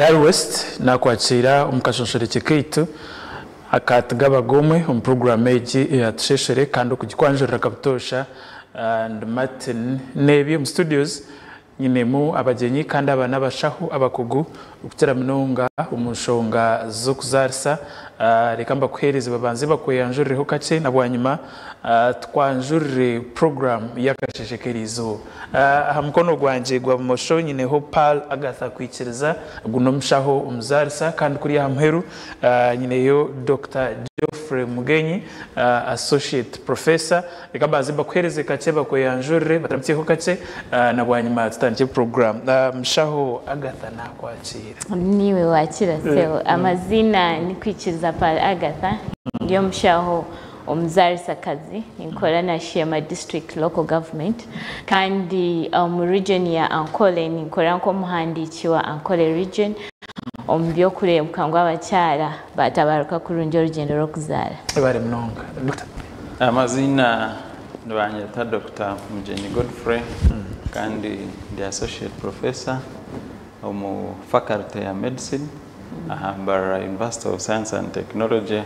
Harry West naakwakiira omu kashonshorekye kaitu aka Tugaba Gomwe omu puroguraamu egi eya Tusheshere kandi okugikwanjurira kabutoosha ndi Martin Nebi omu studios nyinemu abagyenyi kandi aba n'abashaho abakugu okukira munonga omu nshonga z'okuzaarisa. Reka mbakuheereze babanze bakweyanjurireho kakye na bwanyima tukwanjurire puroguraamu y'akasheshe k'eriizooba. Aha mukono gwangye gwa bumosho nyineho Pearl Agatha Kwikiriza, ogu n'omushaho omuzaarisa kandi kuriya aha muheru nyineyo Dokita Geoffrey Mugenyi, Associate Professor. Reka mbanze mbakuheereze kakye bakweyanjurire baturamukyeho kakye na bwanyima tutandikye puroguraamu. Mushaho Agatha naakwakiira. Niiwe waakira sebo. Amaziina ni Kwikiriza Pearl Agatha, ndi omushaho omuzaarisakazi, ninkora na Sheema District Local Government kandi omu region ya Ankole ninkora nk'omuhandiiki wa Ankole Region omu by'okureebuka ngu abakyara baatabaruka kurungi orugyendo rw'okuzaara. Webare munonga. Doctor. Amaziina nibanyeta Dokita Mugyenyi Godfrey kandi ndi Associate Professor omu Faculty ya Medicine aha Mbarara University of Science and Technology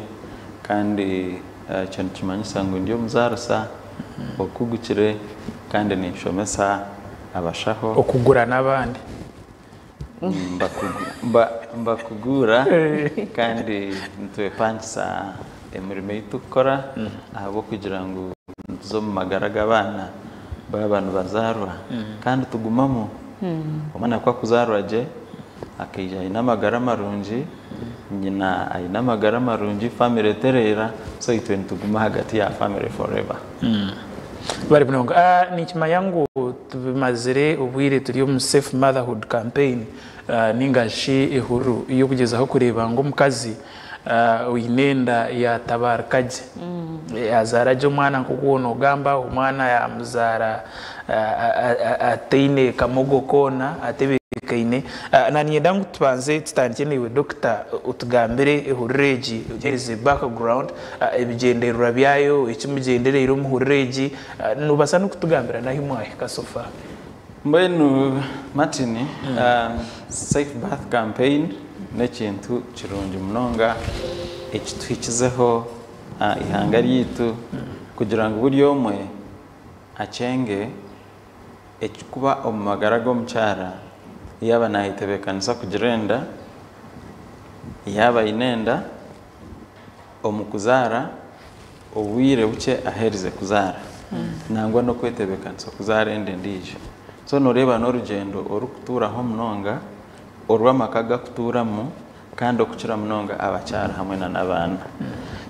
kandi ekyo nikimanyisa ngu ndi omuzaarisa okugukire kandi ninshomesa abashaho. Okugura n'abandi. Mbakuguura kandi nitwepangisa emirimo ei turikukora ahabw'okugira ngu nituza omu magara g'abaana baaba nibazaarwa kandi tugumamu. Omwana ku akuzaarwa gye akaija aine amagara marungi, nyina aine amagara marungi, famire etereera, so itwe nituguma ahagati ya famire forever. Bari munonga. Ninkimanya ngu tubimazire obwire turi omu Safe Motherhood Campaign ninga shi ehururu y'okugyezaho kureeba ngu omukazi oine enda yaatabaruka gye, yaazaara gye omwana nk'oku waaba noogamba, omwana yaamuzaara ataine kamogo koona, atebeekaine. Naaniinyenda ngu tubanze tutandikye naiwe Dokita otugambire ehururu egi, ogiheereze background, ebigyendererwa byayo, eki mugyendereire omu hururu egi. Noobaasa n'okutugambira n'ahu mwahika so far. Mbwenu Martin, Safe Birth Campaign n'ekintu kirungi munonga ekituhikizeho eihanga ryaitu kugira ngu buri omwe akyenge ekirikuba omu magara g'omukyara yaaba naayetebeekanisa kugira enda, yaaba aine enda, omu kuzaara, obwire bukye aherize kuzaara nangwa n'okwetebeekanisa kuzaara enda endiijo. So nooreeba n'orugyendo orurikutuuraho munonga orw'amaka gakutuuramu kandi okukira munonga abakyara hamwe n'abaana.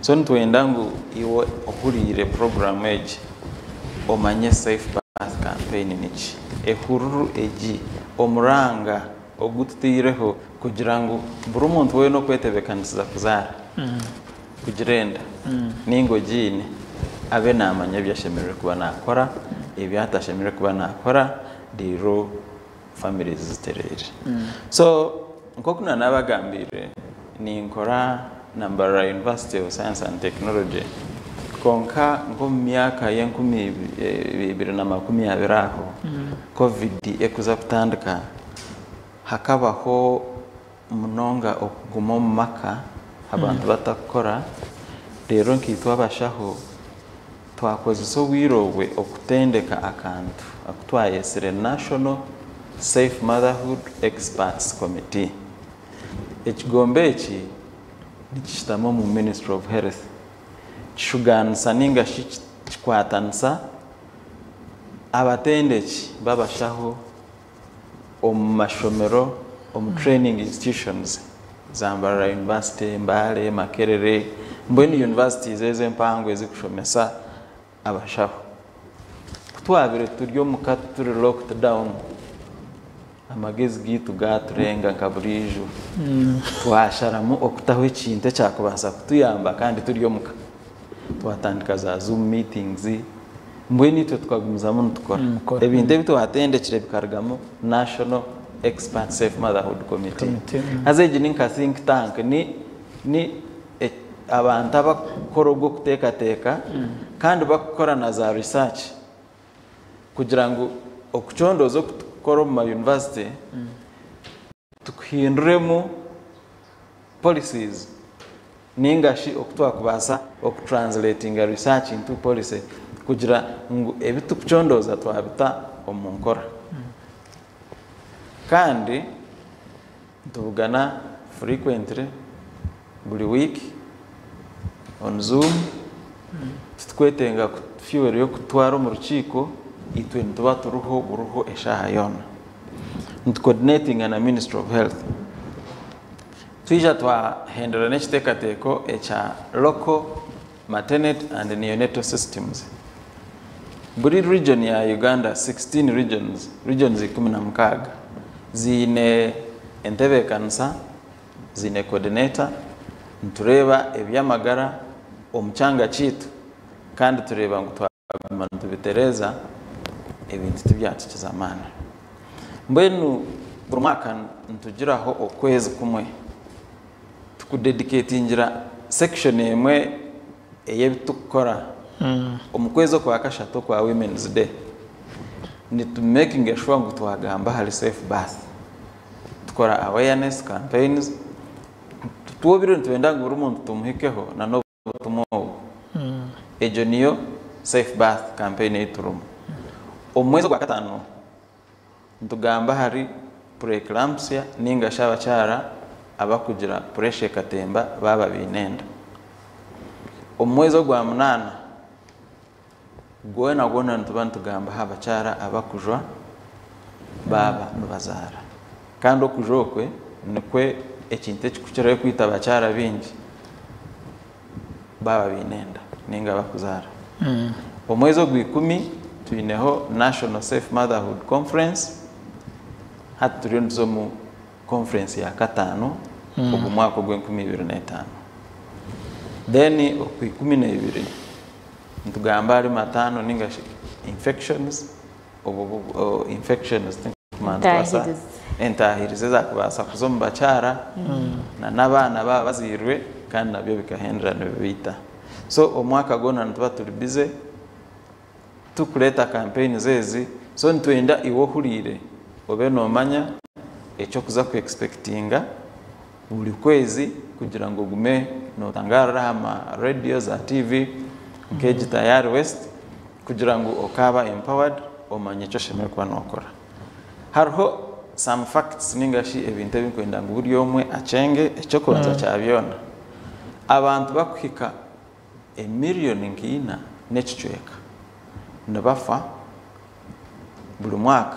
So nitwenda ngu iwe ohuriire puroguraamu egi omanye Safe Birth Campaign niki, ehururu egi, omuranga ogu tutaireho kugira ngu buri muntu weena okwetebeekanisiza kuzaara, kugira enda ninga ogiine abe naamanya ebi ashemereire kuba naakora, ebi atashemereire kuba naakora reero families zitereere. So nk'oku naanabagambiire ninkora na Mbarara University of Science and Technology kwonka nk'omu myaka y'enkumi 2020 aho Covid ekuza kutandika hakabaho munonga okuguma omu maka abantu batakukora reero nkaitwe abashaho twakozesa obwire obwe okutendeka akantu aku twayetsire National Safe Motherhood Experts Committee. Ekigombe eki nikishutama omu Ministry of Health kishugaanisa ninga shi kikwatanisa abatendeki b'abashaho omu mashomero, omu training institutions za Mbarara University, Mbale, Makerere, mbwenu universities ezo empango ezikushomesa abashaho. Ku twabire turi omuka turi locked down, amagezi gaitu gaaturenga nka buriijo, twasharamu okutaho ekintu ekyakubaasa kutuyamba kandi turi omuka. Twatandika za zoom meetings, mbwenu itwe tukagumizamu nitukora. Mukora. Ebintu ebi twatendekire bikarugamu National Expert Safe Motherhood Committee. Committee. Haza egi ni nka think tank, ni abantu abakukora ogw'okuteekateeka kandi bakukora na za research kugira ngu okucondooza oku tukukora omu ma university. Tuhinduremu policies ninga shi oku twakubaasa okutranslatinga research into policy kugira ngu ebi tukucondooza twabita omu nkora. Kandi nitubugana frequently buri week on Zoom, titukwetenga fuel y'okutwara omu rukiiko, itwe nituba turiho buriho eshaaha yoona. Nitucoordinatinga na Ministry of Health. Twija twahendera n'ekiteekateeko ekya Local Maternity and Neonatal Systems. Buri region ya Uganda, 16 regions, regions 16, ziine entebeekanisa, ziine coordinator, nitureeba eby'amagara omu kyanga kyaitu kandi tureeba ngu twaguma nitubitereeza ebintu tibyatukiza amaani. Mbwenu buri mwaka nitugiraho okwezi kumwe tukudedicatingira section emwe ey'ebitukukora. Omu kwezi okwa kashatu okwa Women's Day nitu making sure ngu twagamba ahari safe birth. Tukora awareness campaigns. Twobire nitwenda ngu buri muntu tumuhikeho na n'obutumwa obu. Egyo niyo safe birth campaign ei turimu. Omu mwezi ogwa kataano nitugamba ahari preeclampsia ninga shi abakyara abakugira pressure ekatemba baaba baine enda. Omu mwezi ogwa munaana gwona gwona nituba nitugamba aha bakyara abakujwa baaba nibazaara. Kandi okujwa okwe nikwe ekintu ekikukirayo kwita abakyara baingi baaba baine enda ninga bakuzaara. Omwezi ogwa 10 twineho National Safe Motherhood Conference. Hati turiyo nituza omu conference ya kataano ogu mwaka ogw'e2025. Then okwa 12 nitugamba ahari matano ninga shi infections, obu infections Entahirizi. Entahirizi ezakubaasa kuza omu bakyara na n'abaana baba baziirwe kandi nabyo bikahendera nibibiita. So omwaka gwona nituba turi busy tukureeta campaigns ezi, so nitwenda iwe ohuriire obe noomanya ekyokuza ku expectinga buri kwezi kugira ngu ogume nootangaarira aha ma radio za TV nk'egi Tayari West kugira ngu okaaba empowered omanye eki oshemereire kuba nookora. Hariho some facts ninga shi ebintu ebinkwenda ngu buri omwe akyenge. Ekyokubanza kya byona, abantu bakuhika emiliyoni nka 4 n'ekicweka nibafa buri mwaka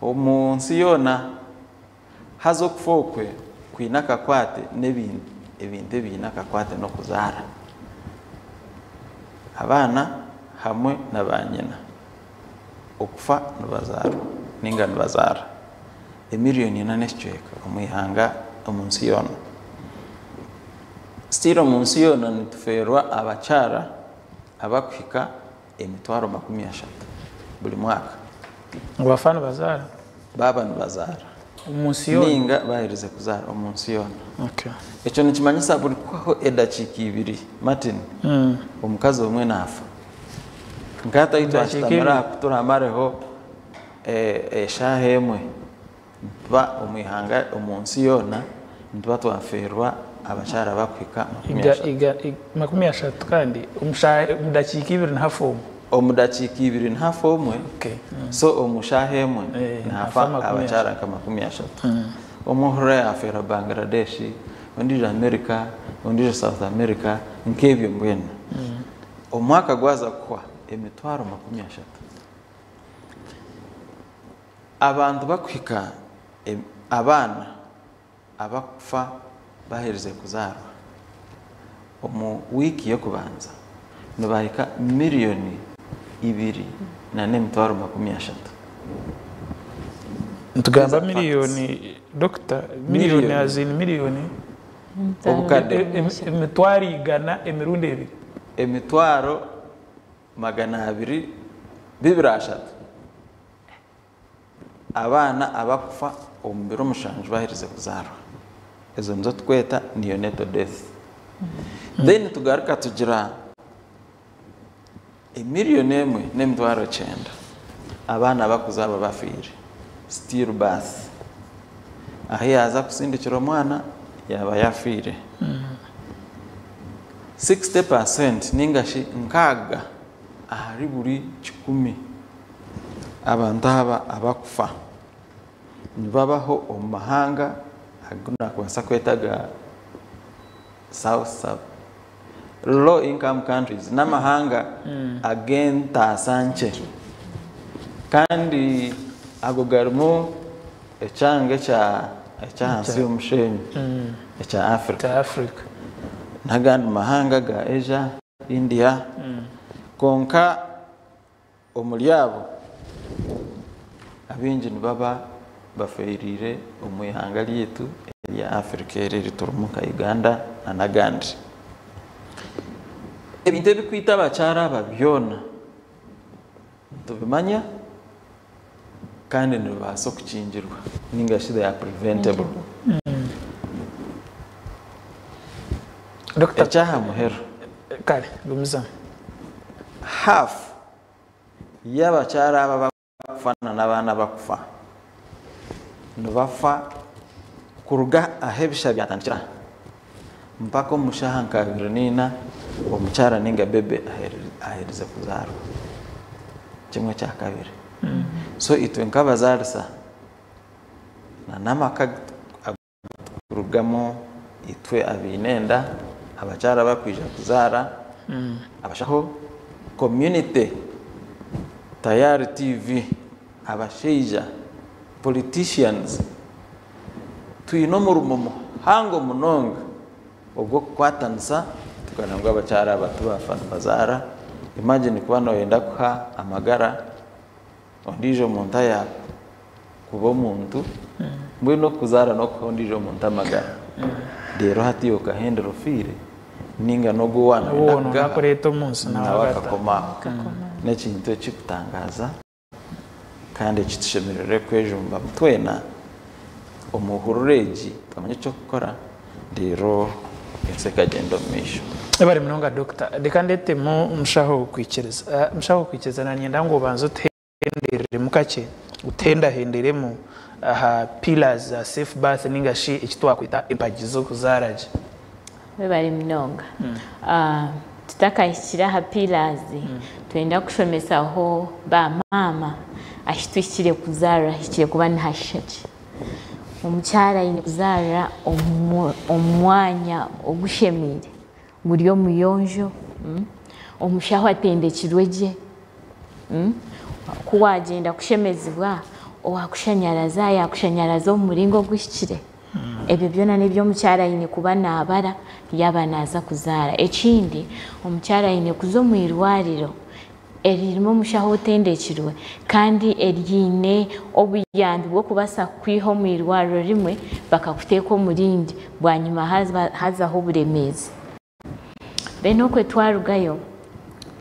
omu nsi yoona. Haza okufa okwe kwine akakwate n'ebintu ebintu ebiine akakwate n'okuzaara abaana hamwe na banyina, okufa nibazaarwa ninga nibazaara, emiliyoni 4 n'ekicweka omu ihanga omu nsi yoona. Still omu nsi yoona nitufeerwa abakyara abakuhika 300,000 buri mwaka. Ngu bafa nibazaara? Baaba nibazaara. Omu nsi yoona? Ninga baherize kuzaara omu nsi yoona. Ekyo nikimanyisa buri kuhwaho edakiika 2, Martin, omukazi omwe naafa. Nk'hati ahu twashutamire aha kuturamareho eshaaha emwe, nituba omu ihanga omu nsi yoona nituba twafeerwa abakyara bakuhika makumi ashatu. 30 kandi omu dakiika 2 nihafa omwe. Omu dakiika 2 nihafa omwe. So omu shaaha emwe nihafa hafa makumi abakyara nka 30. Omwe ohurira yafeera Bangladesh, ondiijo America, ondiijo South America, nk'ebyo mbwenu. Omwaka gwaza kuhwa 300,000. Abantu bakuhika abaana abakufa baherize kuzaarwa omu wiiki y'okubanza nibahika miliyoni 2 na n'emitwaro 30. Nitugamba These are facts. Miliyoni, dokita, miliyoni Miliyoni. Azini miliyoni Obukadde. 100,000 emirundi ebiri. 223,000 abaana abakufa omu biro 7 baherize kuzaarwa, ezo nizo tukweta neonatal death. Then tugaruka tugira 1,900,000 abaana bakuzaarwa bafiire, still birth. Ahu yaaza kusindikira omwana yaaba yafiire. 60% ninga shi 60 ahari buri 100 abantu aba abakufa nibabaho omu mahanga agu nakubaasa kweta ga South Sub low income countries n'amahanga ag'entaasa nkye. Kandi ago garimu ekyanga eky'ahansi y'omushenyi ekya Africa. Ekya Africa. N'agandi mahanga ga Asia, India. Kwonka omuri abo abaingi nibaba bafeereire omu ihanga ryaitu erya Africa eri eriturimu nka Uganda n'agandi. Ebintu ebirikwita abakyara aba byona nitubimanya kandi nibibaasa okukingirwa ninga shi they are preventable. Doctor, Ekyaha muheru. Kare, gumizamu. Half y'abakyara aba abakufa n'abaana abakufa nibafa kuruga ahu ebisha byatandikira mpaka omu shaaha nka 24 omukyara ninga bebe aherize kuzaarwa. 2/4. So itwe nk'abazaarisa na n'amaka kurugamu itwe abaine enda, abakyara bakwija kuzaara, abashaho, community, Tayari TV, abashaija, politicians, twine omurimo muhango munonga ogw'okukwatanisa tukareba ngu abakyara aba tibafa nibazaara. Imagine kuba noyenda kuha amagara ondiijo muntu kuba omuntu, mbwenu okuzaara n'okuha ondiijo muntu amagara. Reero hati okahendera ofiire ninga n'ogu owaana Ogu oyenda woona kugaha, onakureeta omu nsi nawe nawe agata. Akakoma aho. N'ekintu ekikutangaaza kandi ekitushemereire kwejumba twena omu hururu egi tukamanya eky'okukora reero ensi ekagyenda omu maisho. Ebare munonga doctor. Reka ndetemu omushaho kwikiriza. Omushaho kwikiriza nanyenda ngu obanze otuhendereremu kakye, utuhendahenderemu aha pillars za safe birth ninga shi eki twakwita empagi z'okuzaara gye. Webare munonga. Tutakahikire aha pillars, twenda kushomesaho ba maama ahituhikire kuzaara, hikire kuba nihashaki. Omukyara aine kuzaara omu mwanya ogushemeire, guri omuyonjo, omushaho atendekirwe gye. Ku wagyenda kushemezibwa, owakushanyaraza yakushanyaraza omu muringo oguhikire. Ebyo byona n'eby'omukyara aine kuba naabara yaaba naaza kuzaara. Ekindi, omukyara aine kuza omu irwariro eririmu omushaho otendekirwe kandi eriine obuyambi bw'okubaasa kukwiha omu irwariro rimwe bakakuteeka omu rindi bwanyima hazaho oburemeezi. Then okwe twarugayo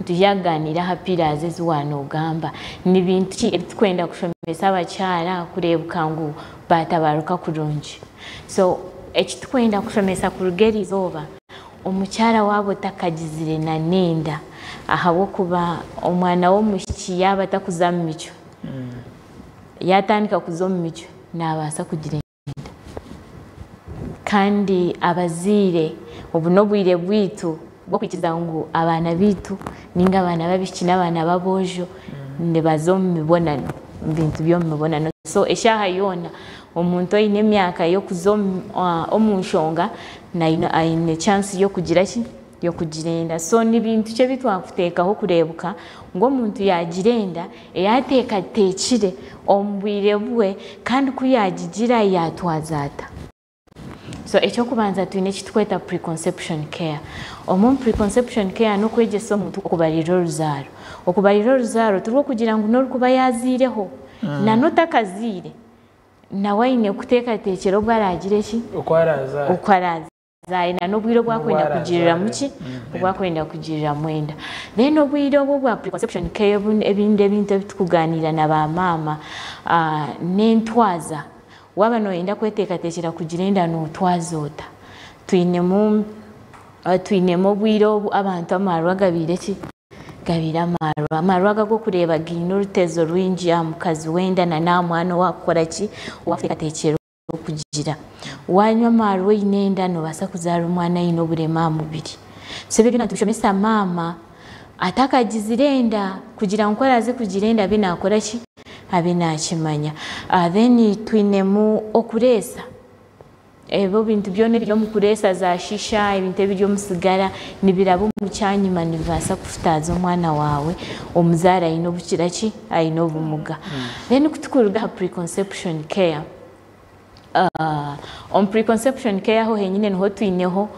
tujya kugaaniira aha pillars ezi waanogamba. Ni bintu ki ebitukwenda kushomesa abakyara kureebeka ngu baatabaruka kurungi? So ekitukwenda kushomesa kuruga eriizooba, omukyara waaba otakagizire na n'enda, ahabw'okuba omwana w'omwishiki yaaba atakuza mu micwe, yaatandika kuza omu micwe naabaasa kugira enda. Kandi abazaire obu n'obwire bwaitu bw'okwikiriza ngu abaana baitu ninga abaana b'abaishiki n'abaana b'aboojo nibaza omu mibonano, omu bintu by'omu mibonano. So eshaaha yoona omuntu oine emyaka y'okuza omu nshonga aine chance y'okugira ki? Y'okugira enda. So ni bintu ki ebi twakuteekaho kureebuka ngu omuntu yaagira enda eyateekateekire omu bwire bwe kandi ku yaagigira yaatwaza ata? So ekyokubanza twine ekitukweta preconception care. Omu preconception care n'okwegyesa omuntu okubarira oruzaaro. Okubarira oruzaaro tirwokugira ngu n'orikuba yaaziireho, na n'otakaziire nawe aine kuteekateekyera obu araagire ki? Oku araazaare. Oku araazaare na n'obwire obu akwenda N'obu kugiriramu araazaare. ki? Obu akwenda kugiriramu enda. Then obwire obu obwa preconception care ebindi ebintu ebi tukugaaniira na ba maama n'entwaza. Waaba nooyenda kweteekateekyera kugira enda nootwaza ota? Twinemu obwire obu abantu amaarwa gabaire ki? Gabaire amaarwa. Amaarwa aga ag'okureeba gaine orutezo rwingi aha mukazi w'enda na n'aha mwana owaakukora ki? Owaakuteekateekyerwa. Okugira. Waanywa amaarwa oine enda noobaasa kuzaara omwana aine oburema aha mubiri. So ebyo byona nitubishomesa maama atakagizire enda kugira ngu ku araaze kugira enda abe naakora ki? Abe naakimanya. Then twinemu okureesa. Ebyo bintu byona ebiri omu kureesa za shisha, ebintu ebiri omu sigara nibiraba omu kyanyima nibibaasa kufutaaza omwana waawe omuzaare aine obukira ki? Aine obumuga. Then ku tukuruga aha preconception care, Omu preconception care aho henyine niho twineho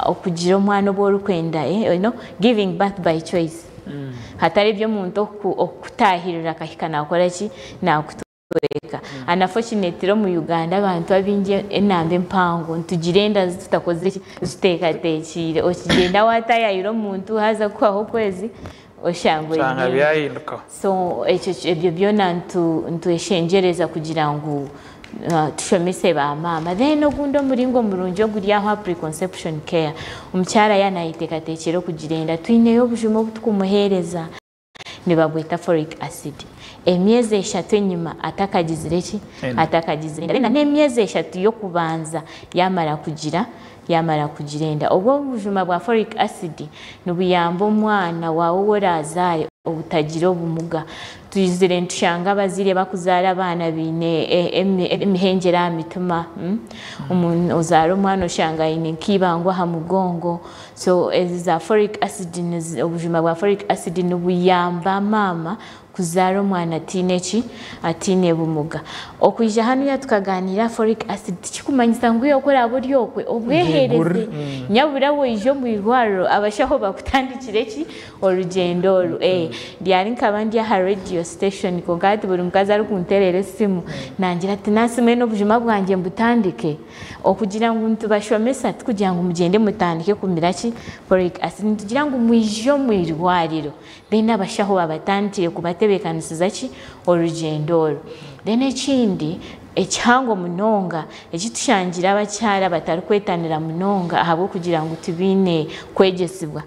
okugira omwana obu orikwenda, you know, giving birth by choice. Hatari eby'omuntu okukutahirira akahika nakora ki? Nakutweka. Unfortunately omu Uganda abantu abaingi enamba empango nitugira enda ezi tutakozire ki? Zituteekateekiire. Okigyenda watayayira omuntu haza kuhwaho okwezi oshanga oine Oshanga enda. byahindukaho. So ekyo ebyo byona nitweshengyereza kugira ngu tushomese ba maama. Then ogundi omuringo murungi oguri aho aha preconception care, omukyara yaaba nayeteekateekyera okugira enda, twineyo obujuma obu turikumuheereza nibabweta folic acid. Emyezi eshatu enyima atakagizire ki? Enda. Atakagizire enda. Then n'emyezi eshatu y'okubanza yaamara kugira yaamara kugira enda. Obwo obujuma bwa folic acid nibuyamba omwana waawe ou oraazaare obutagira obumuga. Twizire nitushanga abazaire bakuzaara abaana baine emihengyere aha mitima, ozaara omwana oshanga aine nk'eibangwa aha mugongo. So ezi za folic acid, obujuma bwa folic acid nibuyamba maama kuzaara omwana ataine ki? Ataine bumuga. Okwija hanuya tukaganiira aha folic acid tikikumanyisa ngu iwe ku oraabe ori okwe obweheereze. Nyabura waija omu irwariro abashaho bakutandikire ki? Orugyendo oru. Ryari nkaba ndi aha radio station kwonka hati buri mukazi arikunteerera esimu nangira ati nurse mbwenu obujuma bwangye mbutandike? Okugira ngu nitubashomesa tikugira ngu mugyende mutandike kumira ki? Folic acid. Nitugira ngu mwije omu irwariro Then abashaho babatandikire kubatebeekanisiza ki? Orugyendo oru. Then ekindi ekihango munonga eki tushangire abakyara batarikwetanira munonga ahabw'okugira ngu tibaine kwegyesibwa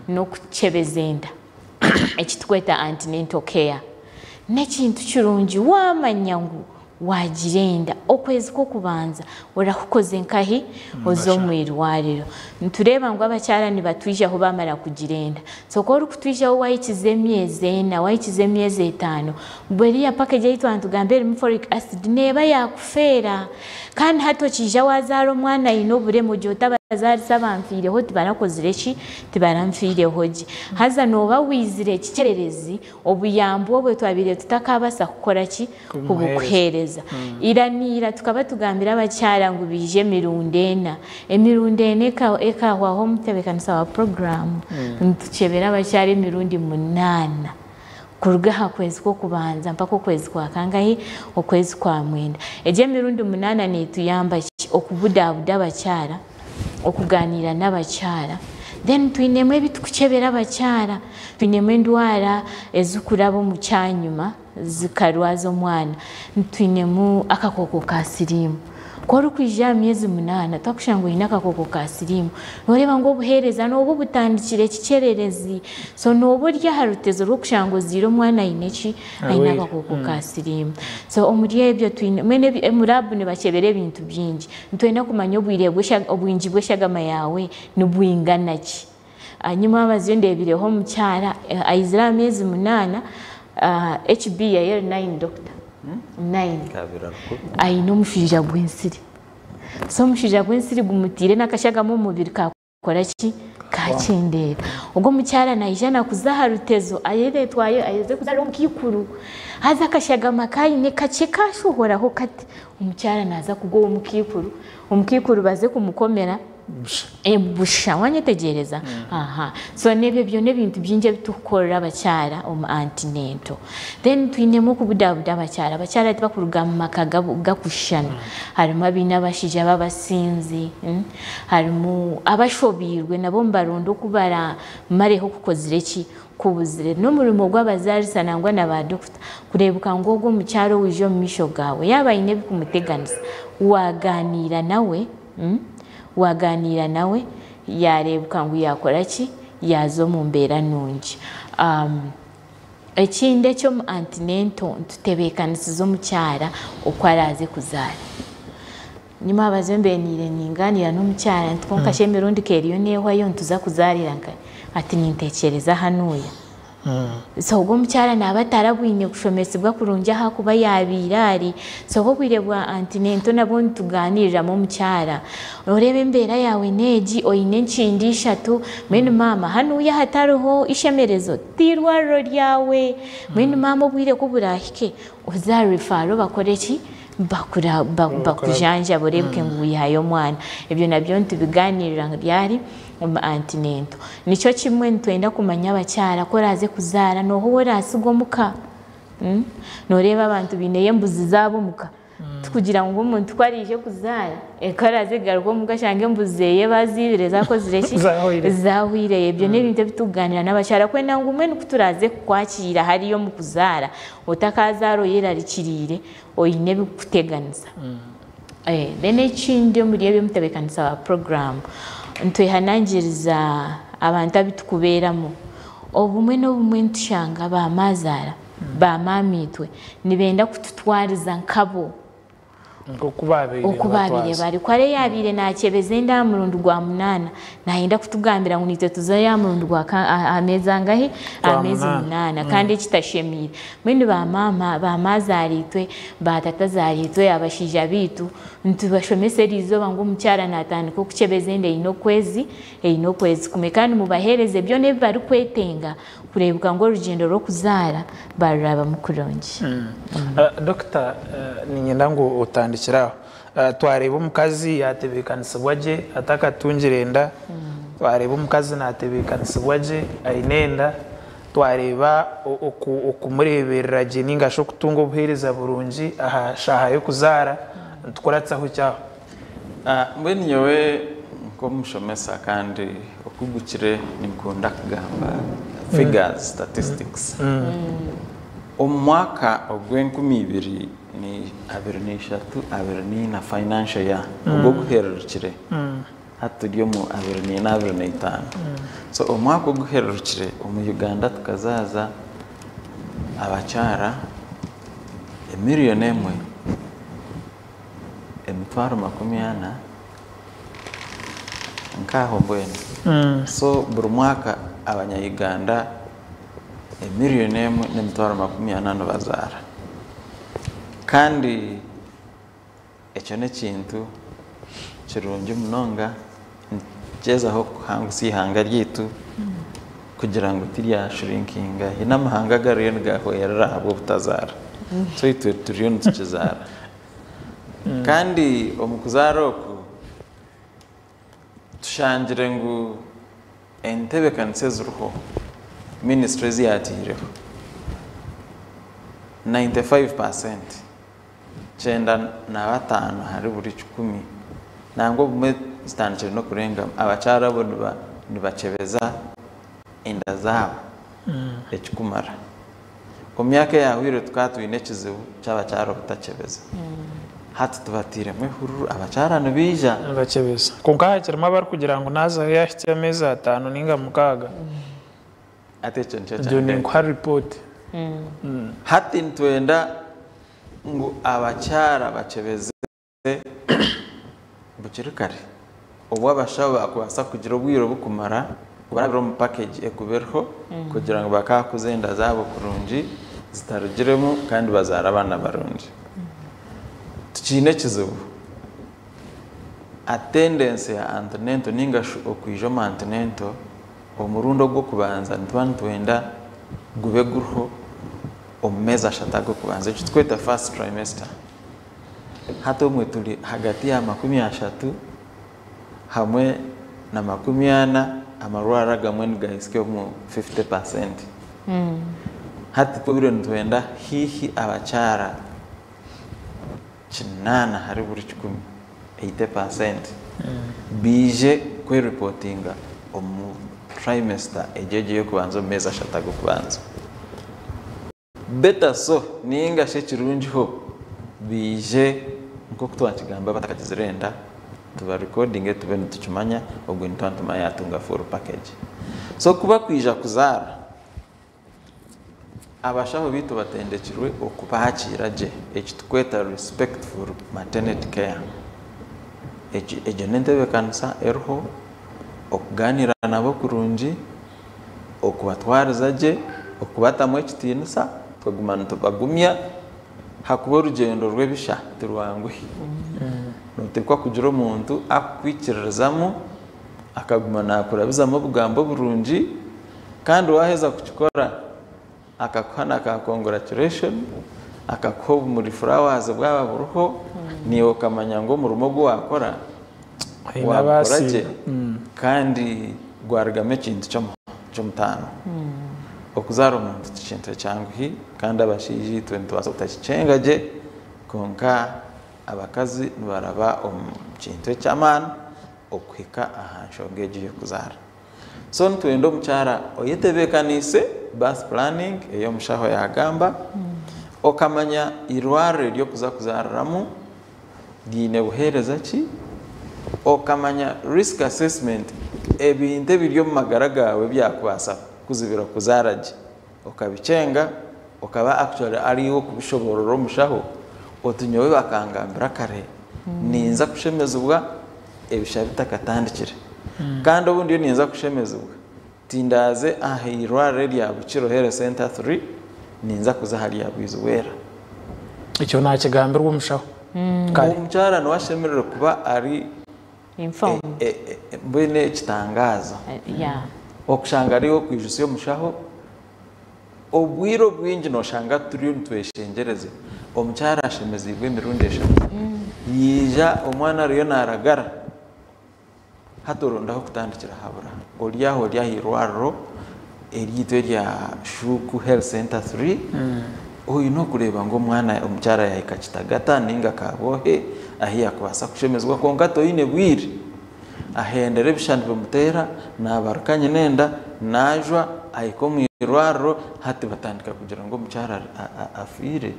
n'okukyebeza enda eki turikweta antenatal care. N'ekintu kirungi waamanya ngu Waagira enda, okwezi kw'okubanza orahukoze nkahi? Oze omu irwariro. Nitureeba ngu abakyara nibatwijaho baamara kugira enda. So ku orikutwijaho waahikiza emyezi ena, waahikiza emyezi etaano, mbwe eriya package ei twaba nitugamba erimu folic acid neeba yaakufeera. Kandi hati okiija waazaara omwana aine oburema ogira oti abazaarisa abanfiireho tibarakozire ki? Tibaranfiireho gye. Haza nooba waizire kikyererezi, obuyambi obwe twabaire tutakaabasa kukora ki? Kubukuheereza. Ira n'ira tukaba tugambira abakyara ngu baije emirundi ena. Emirundi ena ekahwaho omutebeekanisa wa puroguraamu nitukyebera abakyara emirundi munaana kuruga aha kwezi kw'okubanza mpaka okwezi kwa kangahi? Okwezi kwa mwenda. Egyo emirundi munaana neetuyamba ki? Okubudabuda abakyara, okugaaniira n'abakyara. Then twinemu ebi turikukyebera abakyara, twinemu endwara ezirikuraba omu kyanyima. Zikarwaza omwana. Twinemu akakooko ka siriimu. Ku orikwija aha myezi munaana twakushanga oine akakooko ka siriimu, nooreeba ngu obuheereza nooba obutandikire kikyererezi. So nooba ori aha rutezo rw'okushanga ozaire omwana aine ki? Aine akakooko ka siriimu. So omuri ebyo twine, mbwenu omu raabu nibakyebera ebintu bingi. Nitwenda kumanya obwire obwingi bw'eshagama yaawe nibwingana ki. Ahanyima abaziyo ndeebireho omukyara aizire aha meezi munaana, HB ye eri nine doctor, nine, aine omushaija gw'ensiri. So omushaija gw'ensiri gumutaire n'akashagama omu mubiri kakora ki? Kakyendeera. Ogwo omukyara naija nakuza aha rutezo ayereetwayo aherize kuzaara omukaikuru, haza akashagama aku aine kakye kashohoraho kati, omukyara naaza kugwa ow'omukaikuru, omukaikuru baze kumukomera. Busha wanyetegyereza? Aha. So n'ebyo byona ebintu bingi ebi turikukorera abakyara omu antenatal. Then twinemu okubudabuda abakyara. Abakyara tibakuruga mu maka gakushushana. Harimu abaine abashaija b'abasinzi, harimu abashobiirwe nabo nibaronda oku baramareho okukozire ki? Kubuzire. N'omurimo gw'abazaarisa nangwa na baadokita kureebeka ngu ogwo omukyara owaija omu maisho gaawe yaaba aine ebikumuteganisa, waagaaniira nawe. Waagaaniira nawe yaareebeka ngu yaakora ki? Yaaza omu mbeera nungi. Ekindi eky'omu antenatal nitutebeekanisiza omukyara oku araaze kuzaara. Nyimwe mbeeniire ningaaniira n'omukyara nti kwonka shi emirundi ka eriyo neehwayo nituza kuzaarira nkahi? Ati nintekyereza hanuuya. So ogwo omukyara naaba atarabwine kushomesibwa kurungi ahakuba yaabaire ari. So obwire bwa antenatal nabwo nitugaaniiriramu omukyara. Oreeba embeera yaawe n'egi, oine enkindo ishatu, mbwenu maama hanuuya hatariho ishemerezo ti irwariro ryawe. Mbwenu maama obwire ku buraahike oze aha referral bakore ki? Bakujanjabe oreebeke ngu wihayo omwana. Ebyo nabyo nitubigaaniirira ryari? Omu antenatal. Nikyo kimwe nitwenda kumanya abakyara ku oraaze kuzaara nooha ou oraasiga omuka? Nooreeba abantu baineyo embuzi zaabo omuka. Tikugira ngu omuntu ku araije kuzaara, ku araaze kugaruka omuka ashange embuzi zeeye baziibire zakozire ki? Zahwaire. Zahwireyo. Ebyo n'ebintu ebi turikugaaniira n'abakyara kwenda ngu mbwenu ku turaaze kukwakiira hariya omu kuzaara, otakazaara oyerarikiriire oine ebirikukuteganisa. Then ekindi omuri ebyo omutebeekanisa wa program, nitwehanangiriza abantu abu turikubeeramu. Obumwe n'obumwe nitushanga baamaazaara, baamaamiitwe nibenda kututwariza nkabo. Nk'oku baabaire Oku baabaire nibatwaza. bari. Ku ari yaabaire naakyebeza enda aha murundi gwa munaana, naayenda kutugambira ngu naitwe tuzeyo aha murundi gwa aha meezi angahi? Gwa Aha meezi munaana. munaana. Kandi ekitashemeire. Mbwenu baamaama, baamaazaara-itwe, baatatazaara-itwe, abashaija biitu, nitubashomesa eriizooba ngu omukyara naatandika okukyebeza enda eine okwezi kumwe. Kandi mubaheereze byona ebi barikwetenga kureebeka ngu orugyendo rw'okuzaara barurabamu kurungi. Dokita, niinyenda ngu otandikire aho. Twareeba omukazi yatebeekanisibwa gye atakatungire enda, twareeba omukazi naatebeekanisibwa gye aine enda, twareeba okumureeberera gye ninga shi okutunga obuheereza burungi aha shaaha y'okuzaara, nitukuratsaho ki aho? Mbwenu nyowe nk'omushomesa kandi okugukire ninkunda kugamba figures, statistics. Omu mwaka ogw'enkumi ibiri ni abiri n'ishatu abiri n'ina financial year ogw'oguhererukire, hati turi omu 24 25, so omwaka oguhererukire omu Uganda tukazaaza abakyara 1,400,000 nk'aho mbwenu. So buri mwaka Abanya-Uganda 1,400,000 nibazaara, kandi ekyo n'ekintu kirungi munonga, nikigyezaho kuhangusya ihanga ryaitu kugira ngu tiryashrinkinga. Hiine amahanga agariyo nigahwerera ahabw'obutazaara, so itwe turiyo nitukizaara. Kandi omu kuzaara oku tushangire ngu entebeekanisa eziriho minisitule ezi yatiireho, 95%, 95 ahari buri 100, nangwa obumwe zitandikire n'okurengamu, abakyara abo nibakyebeza enda zaabo ekikumara. Omu myaka eyahwire tukaba twine ekizibu ky'abakyara obutakyebeza. Hati tubatiiremu ehururu, abakyara nibaija. Nibakyebeza. Kwonka hakirimu abarikugira ngu naazaho yahitsya ameezi 5 ninga 6. Ati ekyo nikyo Ibyo kyandeka. Ninkuha ripooti. Hati nitwenda ngu abakyara bakyebeze bukiri kare, obu abashaho bakubaasa kugira obwire obukumara barabira omu package ekuba eriho kugira ngu bakakuza enda zaabo kurungi zitarugiremu kandi bazaare abaana barungi. Tukiine ekizibu, attendance ya antenatal ninga shi okwija omu antenatal omurundi ogw'okubanza, nituba nitwenda gube guriho omu meezi 3 ag'okubanza, ekyo tukweta first trimester. Hati omwe turi hagati ya 30 hamwe na 40, amarwariro agamwe nigahisya omu 50%. Hati twabire nitwenda hiihi abakyara 80 ahari buri 100, 80%, biije kwereportinga omu trimester egyo ey'okubanza, omu meezi 3 ag'okubanza. Better so ninga shi ekirungiho, biije nk'oku twakigamba batakagizire enda, tubarecordinge tube nitukimanya, ogwe nituba nitumanya yatunga full package. So kuba kwija kuzaara, abashaho biitu batendekirwe okubakiira gye, eki tukweta respectful maternity care. Egyo n'entebeekanisa eriho, okugaaniira nabo kurungi, okubatwariza gye, okubatamu ekitiinisa, tukaguma nitubagumya ahakuba orugyendo rw'ebisha tirwanguhi. Nooteekwa kugira omuntu akukwikiririzamu, akaguma naakurabizamu obugambo burungi, kandi waaheza kukikora akakuha na ka congratulation, akakuha obumuri flowers bwaba buriho, naiwe okamanya ngu omurimo ogu waakora Oine waagukora gye abaasiima. kandi gwarugamu ekintu ky'omutaano. Okuzaara omuntu ti kintu ekyanguhi kandi abashaija itwe nitubaasa kutakikyenga gye, kwonka abakazi nibaraba omu kintu eky'amaani okuhika aha nshonga egi ey'okuzaara. So nitwenda omukyara oyetebeekaniise birth planning ei omushaho yaagamba, okamanya eirwariro ery'okuza kuzaariramu riine buheereza ki, okamanya risk assessment ebintu ebiri omu magara gaawe ebyakubaasa kukuzibira kuzaara gye, okabikyenga, okaba actually ari iwe okubishoboorora omushaho oti nyowe bakangambira kare ninza kushemezibwa ebisha bitakatandikire. Kandi obu ndiyo ninza kushemezibwa, tindaaze aha irwariro erya Bukiro Health Centre 3, ninza kuza aha rya Bwizibwera. Ekyo naakigambirwa omushaho kare. Omukyara niwe ashemereire kuba ari Informed. Mbwenu ekitangaaza okushanga ari iwe okwijutsya omushaho, obwire obwingi nooshanga turiyo nitweshengyereza, omukyara ashemeziibwe emirundi eshatu, yaija omwana ariyo naaragara, hati oronda ah'okutandikira habura, ori aho ori aha irwariro eryaitu erya Shuuku Health Centre 3, oine okureeba ngu omwana omukyara yaahika Kitagata nainga Kabwohe ahu yaakubaasa kushemezibwa kwonka toine bwire. Ahendera ebisha nibimuteera, naabaruka nyina enda, naajwa, ahika omu irwariro, hati batandika kugira ngu omukyara afiire,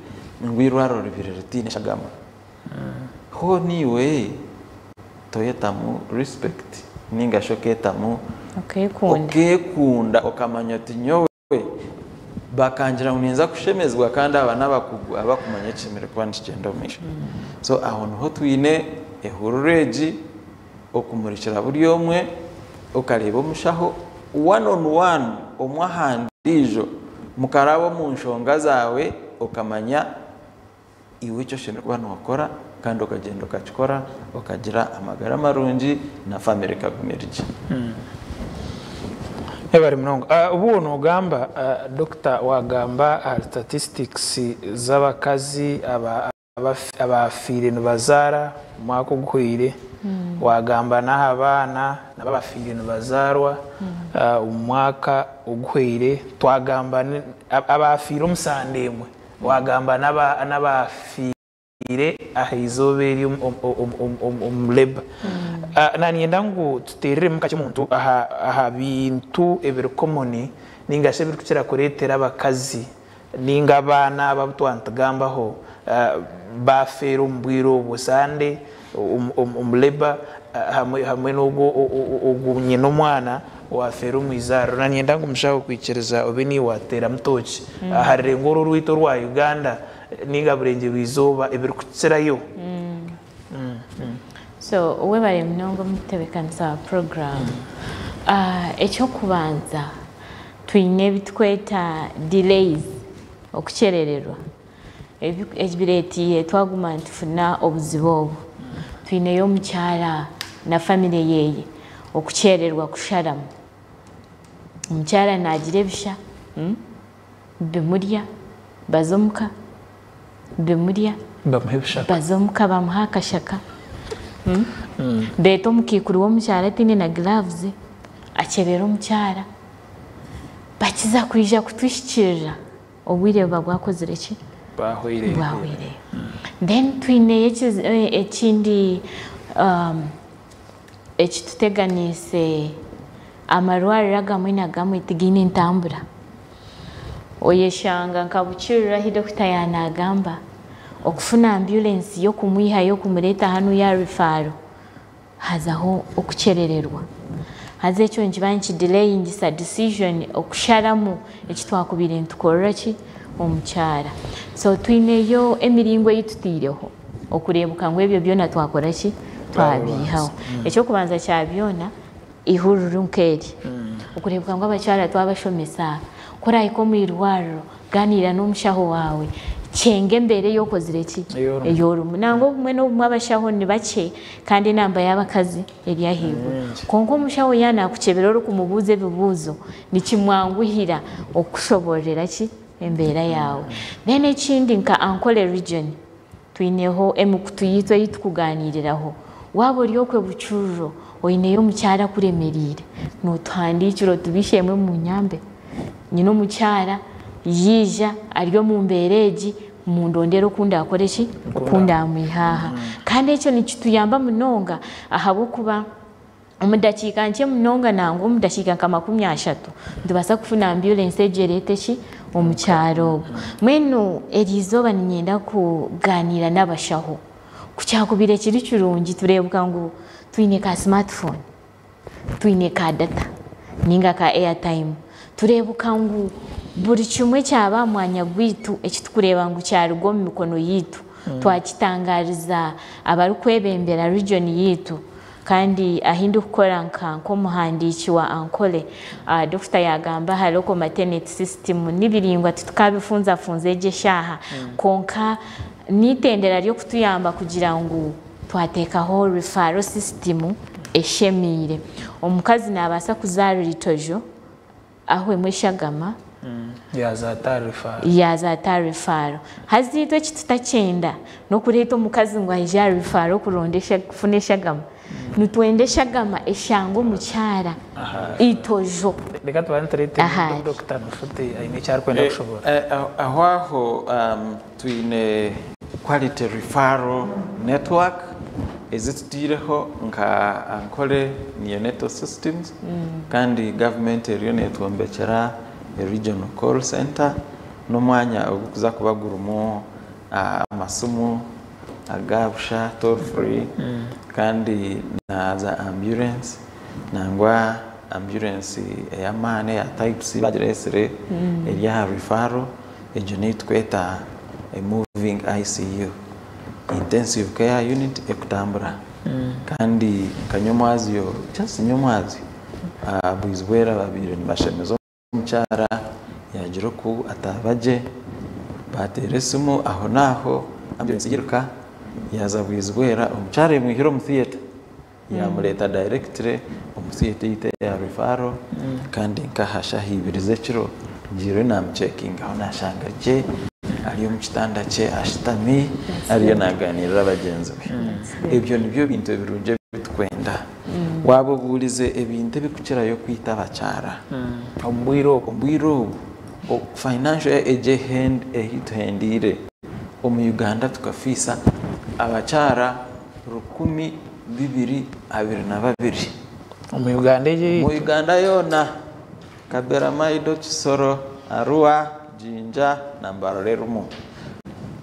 ngu eirwariro ribaire ritaine shagama. Hoona iwe toyetamu respect ninga shi okeetamu Okeekunda. okeekunda okamanya oti nyowe bakangira ngu ninza kushemezibwa kandi aba n'abakugu abakumanya ekishemereire kuba nikigyenda omu maisho. So aho niho twine ehururu egi okumurikira buri omwe, okareeba omushaho one on one omwe aha ndiijo mukaraba omu nshonga zaawe okamanya iwe eki oshemereire kuba nookora kandi okagyenda okakikora okagira amagara marungi na famire ekaguma eri gye. Webare munonga. Obu noogamba Dokita waagamba ahari statistics z'abakazi abaafiire nibazaara omwaka oguhweire, waagamba n'aha baana nabo abafiire nibazaarwa omu mwaka oguhweire, twagamba abaafiire omu sande emwe, waagamba n'abaafiire aha izooba eri omu labour. Naanyenda ngu tuteereremu kakye omuntu aha bintu ebiri common ninga shi ebirikukira kureetera abakazi ninga abaana aba abu twaba nitugambaho baafeera omu bwire obwo sande omu labour hamwe n'ogwo ogwo nyina omwana owaafeera omu izaariro. Naanyenda ngu mushaho kwikiriza obe niiwe waateeramu tooki aha rurengo oru orwaitu orwa Uganda ninga burengyerwa izooba ebirikukirayo. So webare munonga omutebekanisa wa program. Ekyokubanza twine ebitukweta delays, okukyerererwa, ebiretiire twaguma nitufuna obuzibu obu. Twineyo omukyara na family yeye okukyererwa kusharamu. Omukyara nagira ebisha, bimurya, baza omuka, bimurya, Bamuha ebishaka. Baza omuka bamuha akashaka. Beeta omukaikuru w'omukyara ataine na gloves, akyebera omukyara. Bakiza kwija kutuhikiirira, obwire buba bwakozire ki? Bwahweireyo. Bwahweireyo. Then twineyo ekindi ekituteganiise, amarwariro agamwe na gamwe tigaine entambura. Oyeshanga nka Bukirira ahu dokita yaanagamba, okufuna ambulensi y'okumwihayo kumureeta hanu ya rifaaro, hazaho okukyerererwa. Haza ekyo nikiba nikidelayingisa decision okusharamu eki twakubaire nitukorera ki omukyara. So twineyo emiringo ei tutaireho okureebuka ngu ebyo byona twakora ki? Twabihaho ekyokubanza kya byona, ihururu nk'eri okureebeka ngu abakyara twabashomesa kurahika omu irwariro, ganiira n'omushaho waawe, kyenga embeera ei okozire ki, Ey'orimu. Ey'orimu. Nangwa obumwe n'obumwe abashaho ni bakye kandi enamba y'abakazi eri ahaiguru. Nyingi. Kwonka omushaho yaaba naakukyebera orikumubuuza ebibuuzo, nikimwanguhira okushoborera ki embeera yaawe. Then ekindi, nka Ankole region twineho emikutu yiitu ei tukuganiiriraho. Waaba ori okwe Bucururo, oineyo omukyara akuremeriire, nootuhandiikira otubishemwe mu nyambe. Nyine omukyara yiija ari omu mbeera egi, mundondere oku ndakore ki, oku ndamwiha aha. Kandi ekyo nikituyamba munonga ahabw'okuba omu dakiika nkye munonga, nangwa omu dakiika nka 30, nitubaasa kufuna ambulance egyo ereete ki omukyaro ogwo. Mbwenu eri izooba niinyenda kuganiira n'abashaho. Ku kyakubaire kiri kirungi tureebuka ngu twine ka smartphone, twine ka data ninga ka airtime, tureebuka ngu buri kimwe kyaba aha mwanya gwaitu ekitukureeba ngu kyaruga omu mikono yiitu, twakitangariza abarikwebembera region yiitu. Kandi ahu ndikukora nka nk'omuhandiiki wa Ankole, dokita yagamba aha local maternity system nibiringwa, titukabifunzafunza egi eshaaha, konka n'itendera ry'okutuyamba kugira ngu twateekaho referral system eshemiire. Omukazi nabaasa kuzaarira itojo ahwemu eshagama, yaza tarifa. Yaza ata referral. Haza itwe eki tutakyenda n'okureeta omukazi ngu aije aha referral okuronda kufuna eshagama. Nitwenda eshagama eshanga omukyara itojo. Reka tubanze tureete Ahari. Dokita Nufute aine eki arikwenda kushobora. Aho twine quality referral network ezitutiireho nka Ankole neonatal systems, kandi gavumenti eriyo netwombekyera a regional call center n'omwanya ogukuza kuba gurimu amasimu agabusha, toll free, kandi na za ambulance, nangwa ambulance ey'amaani eya type C bagireesire eri aha referral. Egyo niyo tweta a moving ICU, intensive care unit ekutambura. Kandi nka nyomwazyo, just nyomwazyo, bwizibwera babiire nibashemeza omukyara, yagira oku atabagye, bateera esimu, aho naaho ambulance yiruka yaza bwizibwera, omukyara emwihire omu theatre yamureeta directly omu theatre yitu eya referral. Kandi nkaha shaha 2 z'ekiro ngiire namucekingaho, nashanga gye ari omu kitanda kye ashutami ariyo naganirira bagyenzi be. Ebyo nibyo bintu ebirungi ebitukwenda. Waaba obuurize ebintu ebikukirayo kwita abakyara omu bwire obwo, obwire obu, financial egi ehituhendiire omu Uganda, tukafiisa abakyara 2,222. Omu Uganda egi? Mu Uganda yoona, Kaberamaido, Kisoro, Arua, Jinja na Mbarara erimu.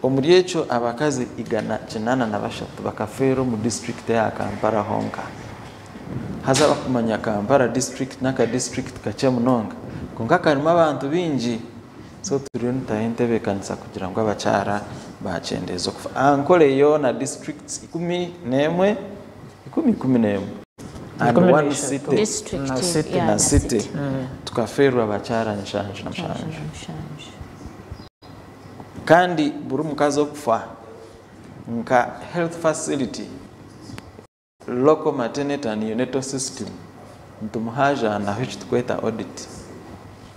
Omuri ekyo abakazi 183 bakafeera omu disitulikiti eya Kampala honka. Haza bakumanya Kampala district n'aka district kakye munonga, konka karimu abantu bingi. So turiyo nitaho entebeekanisa kugira ngu abakyara bakyendeeza okufa. Ankole yoona districts 11, 10, 11 and one 13. City. District. Na city. Yeah, na city city. Tukafeerwa abakyara 77. 77. Kandi buri mukazi okufa nka health facility, local maternity and neonatal system, nitumuhajanaho eki tukweta audit,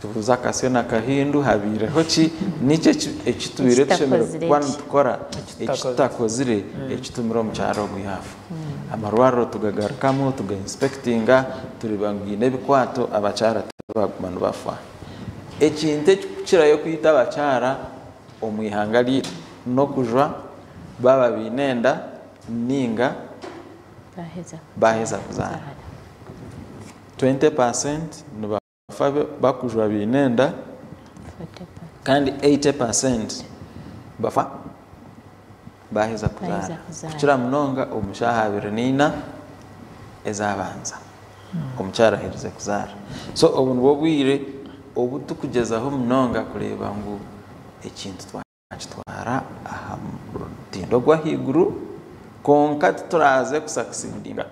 tubuuza akasyo nakahindu habiireho ki, nikyo ekitubiire tushemereire Ekitakozire kuba ki. nitukora Ekitakozire. Ekitakozire ekitumire omukyaro ogu yaafa. Amarwariro tugagarukamu tugainspectinga, tureba ngu giine ebikwato, abakyara tibaguma nibafa. Ekintu ekikukirayo kwita abakyara omu ihanga ryaitu n'okujwa baba baine enda ninga Baheza. Baheza kuzaara. 20% nibafa bakujwa baine enda, 40%. kandi 80% bafa baheza Baheza kuzaara, kuzaara. kukira munonga omu shaaha 24 ezabanza omukyara aherize kuzaara. So obu nibwo bwire obu tukugyezaho munonga kureeba ngu ekintu twakitwara aha mutindo gw'ahaiguru. Kwonka tituraze kusucceedinga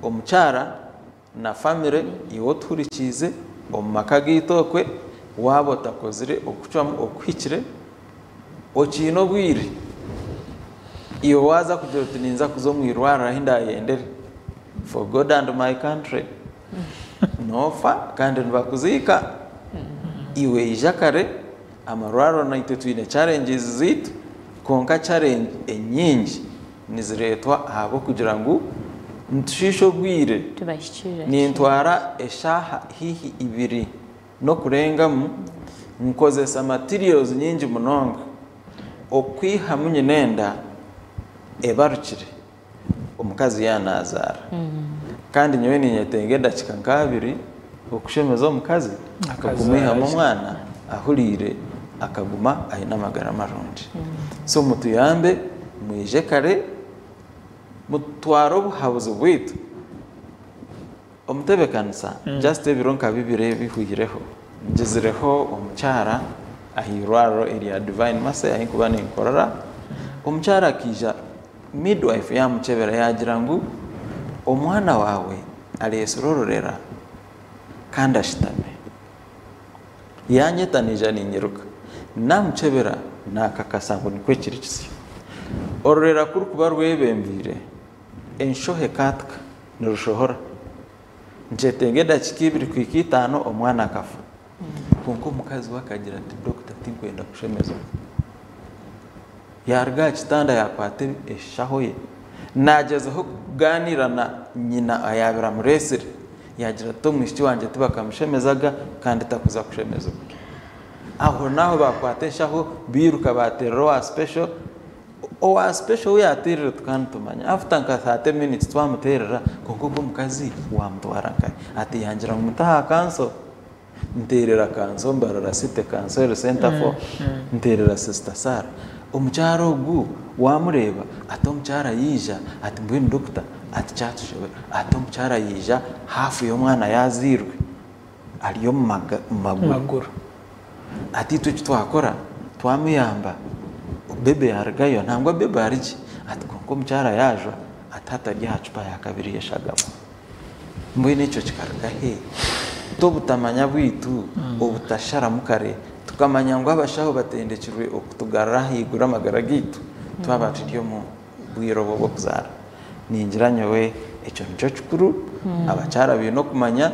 omukyara na famire iwe otuhurikiize omu maka gaitu okwe waaba otakozire okucwamu okuhikire okiine obwire. Iwe waaza kugira oti ninza kuza omu irwariro ahu ndayendere for God and my country noofa kandi nibakuziika. Iwe ija kare amarwariro naitwe twine challenges zaitu kwonka challenge enyingi nizireetwa ahabw'okugira ngu nitushiisha obwire. Tubahikirira. Nintwara eshaaha haihi ibiri n'okurengamu nkozesa materials nyingi munonga okwihamu nyinenda ebarukire omukazi yaanazaara. Kandi nyowe ninyetenga edakika nk'abiri okushemeza omukazi okumwihamu omwana ahuriire akaguma aine amagara marungi. So mutuyambe mwije kare mutware obuhabuzi bwaitu. Omutebeekanisa just ebiro nka bibiri ebihwireho ngizireho omukyara aha irwariro erya Divine Mercy ahu nkuba ninkorera. Omukyara akaija midwife yaamukyebera yaagira ngu omwana waawe areetsire orurera kandi ashutami. Yaanyeta naija ninyiruka naamukyebera naakakasa ngu nikwo kiri kisyo. Orurera kurukuba rwebembeire enshoho ekaatika nirushohora. Nkyetenga edakika ibiri kuhika itaano omwana akafa. Kwonka omukazi we akagira ati dokita tinkwenda kushemezibwa. Yaaruga aha kitanda yaakwata eshaho ye naagyezaho kugaaniira na nyina ayaabaire amureetsire yaagira ati omwishiki wangye tibakamushemezaga kandi takuza kushemezibwa. Aho n'aho baakwata enshaho bairuka baateerera owa special. Owa special ou yaateerire tukaba nitumanya after nka 30 minutes twamuteerera kwonka ogwo omukazi waamutwara nkahi? Ati yangira ngu mute aha kanso. Nteerera kanso Mbarara City Council eri Center 4 nteerera Sister Sarah. Omukyara ogu waamureeba ati omukyara yaija ati mbwenu dokita ati kyatushobera ati omukyara yaija haafu y'omwana yaazairwe ari omu maguru. Maguru. Ati itwe eki twakora twamuyamba bebe yarugayo nangwa bebe ari gye ati kwonka omukyara yaajwa ati hati ari aha cupa ya kabiri y'eshagama. Mbwenu ekyo kikaruga he? T'obutamanya bwaitu obutasharamu kare tukamanya ngu abashaho batendekirwe okutugarura ahaiguru amagara gaitu twaba turi omu bwire obwo bw'okuzaara. Ningira nyowe ekyo nikyo kikuru abakyara baine okumanya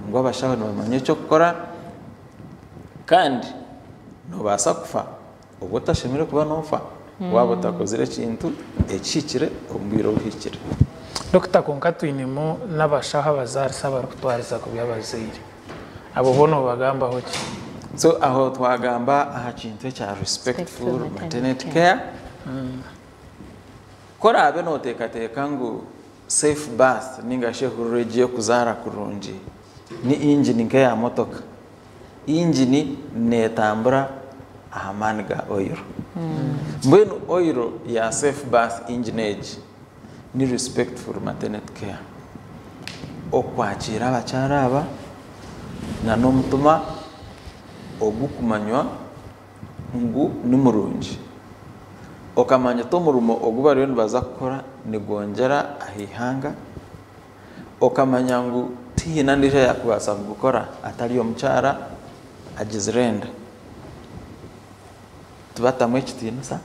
ngu abashaho nibamanya eky'okukora kandi noobaasa kufa obu otashemereire kuba noofa waaba otakozire ekintu ekihikire omu bwire obuhikire. Dokita kwonka twinemu n'abashaho abazaarisa abarikutwariza kubi abazaire. Abo bo noobagambaho ki? So aho twagamba aha kintu ekya respectful maternity care. Ku oraabe nooteekateeka ngu safe birth ninga shi ehururu egi y'okuzaara kurungi ni engine nk'eya motoka, engine neetambura aha maani ga oil. Mbwenu oil ya safe birth engine egi ni respectful maternity care. Okwakiira abakyara aba n'omutima ogukumanywa ngu ni murungi. Okamanya oti omurimo ogu bariyo nibaza kukora nigwongyera aha ihanga, okamanya ngu tihaine ondiijo ayaakubaasa kugukora atari omukyara agizire enda. Tubatamu ekitiinisa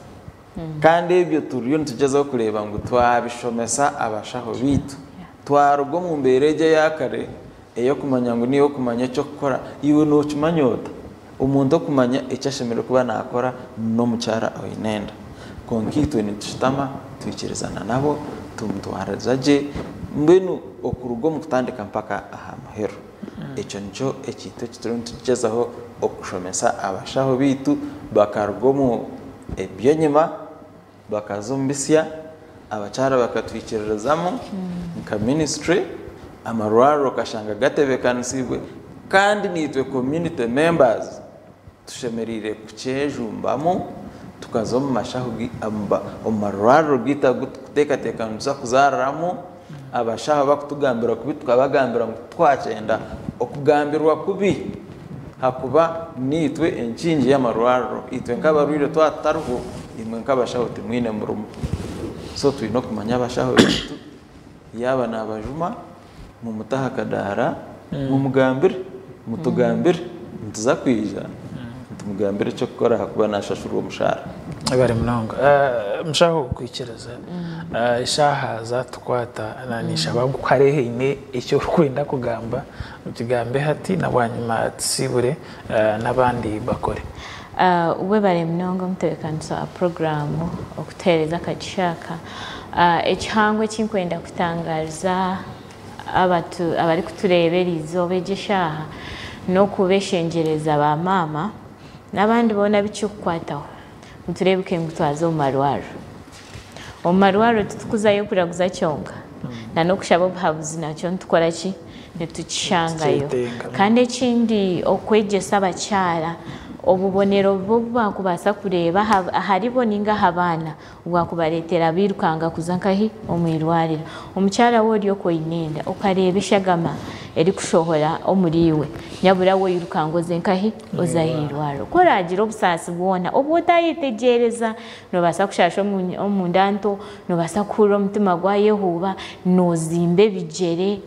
kandi ebyo turiyo nitugyezaho kureeba ngu twabishomesa abashaho baitu. Twaruga omu mbeera egi eya kare ey'okumanya ngu niiwe okumanya eky'okukora, iwe nookimanya ota? Omuntu okumanya eki ashemereire kuba naakora n'omukyara oine enda. Kwonka itwe nitushutama twikirizana nabo tumutwariza gye mbwenu okuruga omu kutandika mpaka aha muheru. Ekyo nikyo ekintu eki turiyo nitugyezaho okushomesa abashaho baitu bakaruga omu eby'enyima bakaza omu bisya, abakyara bakatwikiririzamu nka ministry, amarwariro okashanga gatebeekanisiibwe kandi naitwe community members tushemereire kukyejumbamu tukaza omu mashaho omu marwariro gaitu agu turikuteekateeka ngu nituza kuzaariramu, abashaho bakutugambira kubi tukabagambira ngu titwakyenda okugambirwa kubi ahakuba naitwe enkingi y'amarwariro itwe nk'abarwaire twaba tutariho imwe nk'abashaho timwine murimo. So twine okumanya abashaho baitu yaaba nabajuma mumute aha kadaara mumugambire, mutugambire nituza kwija tumugambire eky'okukora ahakuba nashashurwa omushaara. Webare munonga mushaho kwikiriza eshaaha zatukwata ninshaba ngu ku hariho haine eki orikwenda kugamba okigambe hati nabwanyima tusiibure n'abandi bakore. Webare munonga omutebeekanisa wa puroguraamu okutuheereza akagisha aka. Ekihango eki ndikwenda kutangaariza abarikutureeba eriizooba egi eshaaha n'okubeshengyereza ba maama n'abandi boona abu kirikukwataho ngu tureebeke ngu twaza omu marwariro. Omu marwariro titukuzayo kuraguza kyonka n'okushaba obuhabuzi nakyo nitukora ki? Nitukishangayo. Kandi ekindi okwegyesa abakyara obubonero obu baakubaasa kureeba aharibo nainga aha baana obwakubareetera bairukanga kuza nkahi? Omu irwariro. Omukyara we ori okwo oine enda okareeba eshagama erikushohora omuri iwe, nyabura we oirukanga oze nkahi? Oze aha irwariro. Ku oraagira obusaasi bwona obu otayetegyereza, noobaasa kushaasha omunda nto, noobaasa kuhurira omutima gwayehuuba, noozimba ebigyere,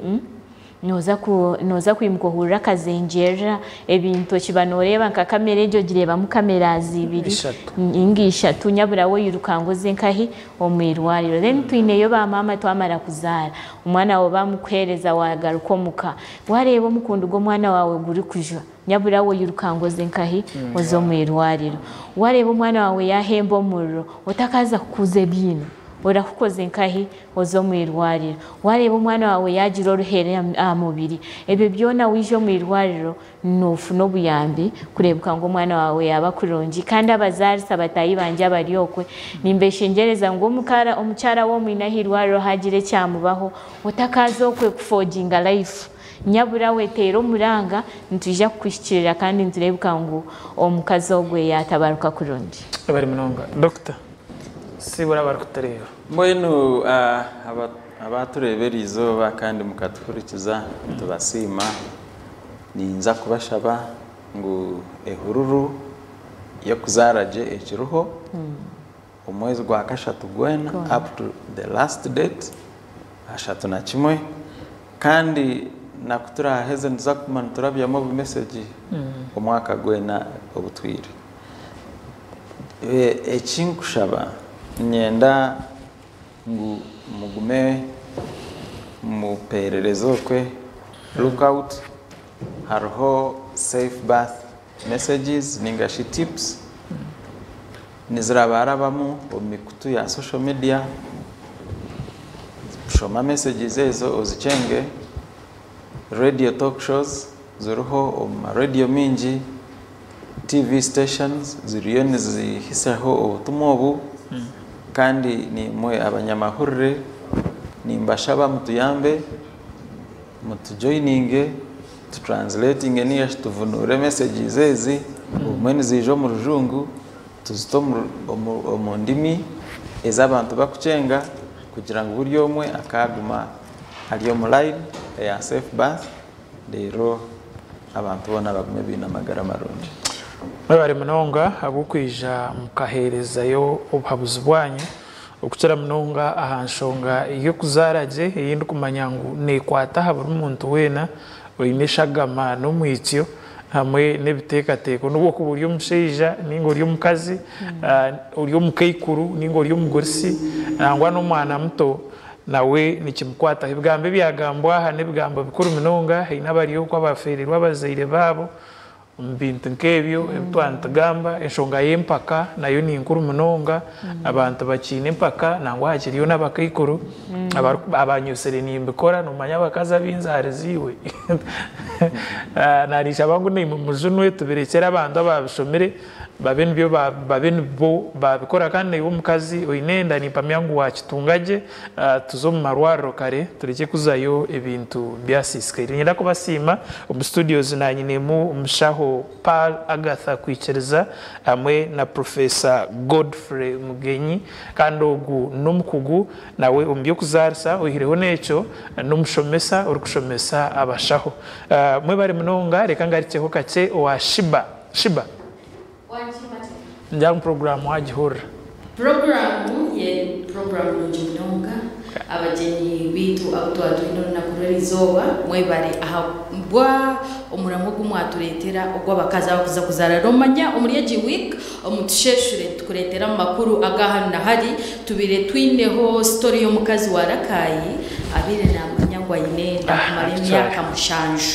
Nooza ku nooza kwimuka ohurire akazengyerera, ebintu okiba nooreeba nka kamera egyo ogireebamu cameras ibiri Ishatu. ninga ishatu nyabura we oiruka ngu oze nkahi? Omu irwariro. Then twineyo ba maama twamara kuzaara, omwana waawe bamukuheereza waagaruka omuka, waareeba omukundu gw'omwana waawe gurikujwa, nyabura we oiruka ngu oze nkahi? Oze omu irwariro. Waareeba omwana waawe yaahemba omuriro, otakaaza kukuza ebiino, orahuka oze nkahi? Oze omu irwariro. Waareeba omwana waawe yaagira oruhere aha mubiri, ebyo byona waija omu irwariro noofuna obuyambi kureebeka ngu omwana waawe yaaba kurungi. Kandi abazaarisa bataahi bangye abari okwe, nimbeshengyereza ngu omukyara waaba omwine aha irwariro haagira ekyamubaho, otakaaza okwe kufoginga life. Nyabura we teera omuranga, nitwija kukuhikiirira kandi nitureebeka ngu omukazi ogwe yaatabaruka kurungi. Webare munonga Doctor. Sibura abarikutureeba. Mbwenu abatureeba eriizooba kandi mukatuhurikiza nitubasiima. Ninza kubashaba ngu ehururu y'okuzaara gye ekiriho omwezi gwa kashatu gwena up to the last date 31 kandi na ku turaaheze nituza kuguma niturabyamu obumesegi omwaka gwena obutwire. Eki nkushaba niinyenda ngu mugume muperereze okwe, look out, hariho safe birth messages ninga shi tips nizirabarabamu omu mikutu ya social media, shoma messages ezo ozikyenge, radio talk shows ziriho omu ma radio mingi, TV stations ziriyo nizihisaho obutumwa obu kandi nimwe abanyamahurire nimbashaba mutuyambe mutujoyininge tutranslatinge ninga shi tuvunuure messages ezi obumwe niziija omu rujungu tuzite omu ndimi ezi abantu bakukyenga kugira ngu buri omwe akaaguma ari omu line eya safe birth reero abantu boona bagume baine amagara marungi. Mwebare munonga ahabw'okwija mukaheerezayo obuhabuzi bwanyu okukira munonga aha nshonga y'okuzaara gye ei ndikumanya ngu neekwata aha buri muntu weena oine eshagama n'omwitsyo hamwe n'ebiteekateeko n'obu okuba ori omushaija ninga ori omukazi, ori omukaikuru ninga ori omugurisi nangwa n'omwana muto nawe nikimukwataho. Ebigambo ebyagambwa aha n'ebigambo bikuru munonga haine abari okwo abafeereirwe abazaire baabo omu bintu nk'ebyo ebi twaba nitugamba. Enshonga y'empaka nayo ni nkuru munonga, abantu bakiine empaka nangwa hakiriyo n'abakaikuru abanyosire nimbikora noomanya abakazi ab'enzaarizi iwe Naanishaba ngu naimwe mujunwe tubirekyere abantu abaabishomire babe nibyo babe nibo baabikora kandi naiwe omukazi oine enda nimpamya ngu waakitunga gye tuze omu marwariro kare turekye kuzayo ebintu byasiisikaire. Niinyenda kubasiima omu studios naanyinemu omushaho Pearl Agatha Kwikiriza hamwe na Professor Godfrey Mugenyi kandi ogu n'omukugu nawe omu by'okuzaarisa oihireho n'ekyo n'omushomesa orikushomesa abashaho. Mwebare munonga reka ngarukyeho kakye owa Shiba. Shiba. Ngira ngu puroguraamu waagihurira. Puroguraamu. Yeri program nungi munonga. Abagyenyi baitu abu twaba twine orunaku rw'erizooba mwebare ahabwa omuramwa ogu mwatureetera ogw'abakazi abakuza kuzaara. Nomanya omuri egi week omu Tusheshure nitukureetera amakuru aga hanu na hari. Tubaire twineho story y'omukazi wa Rakai abaire namanya ngu aine enda kumara emyaka mushanju.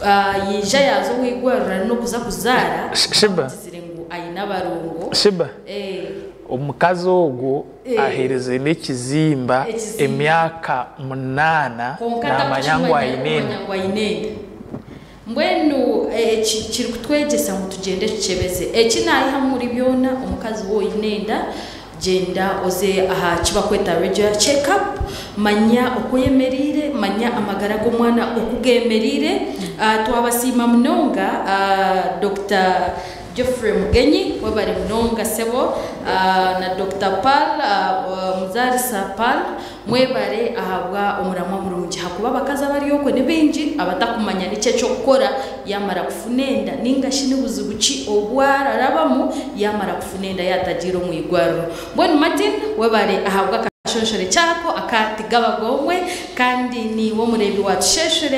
Yaija yaaza ow'eirwariro ari n'okuza kuzaara Sheba. bamugizire ngu aine abarongo. Sheba. Eh. Omukazi ogwo Eh. aheereze n'ekizimba Ekizimba. emyaka munaana Kwonka naamanya ngu atakukimanya aine enda. arikumanya ngu aine enda. Mbwenu eki kirikutwegyesa ngu tugyende tukyebeze. Eki naihamu omuri byona, omukazi waaba oine enda, gyenda oze aha ki barikweta regular check up, manya oku oyemereire, manya amagara g'omwana oku gemereire. Twabasiima munonga Dokita Geoffrey Mugenyi, webare munonga sebo, na Dokita Pearl, Muzarisa Pearl, mwebare ahabwa omuramwa murungi hakuba abakazi abari okwe ni baingi abatakumanya niki eky'okukora yamara kufuna enda ninga shi ni buzibu ki obu ararabamu yamara kufuna enda yatagiire omu igwariro. Mbwenu Martin webare ahabwa akashonshore kyako aka Tigabagomwe kandi niiwe omureebi wa Tusheshure.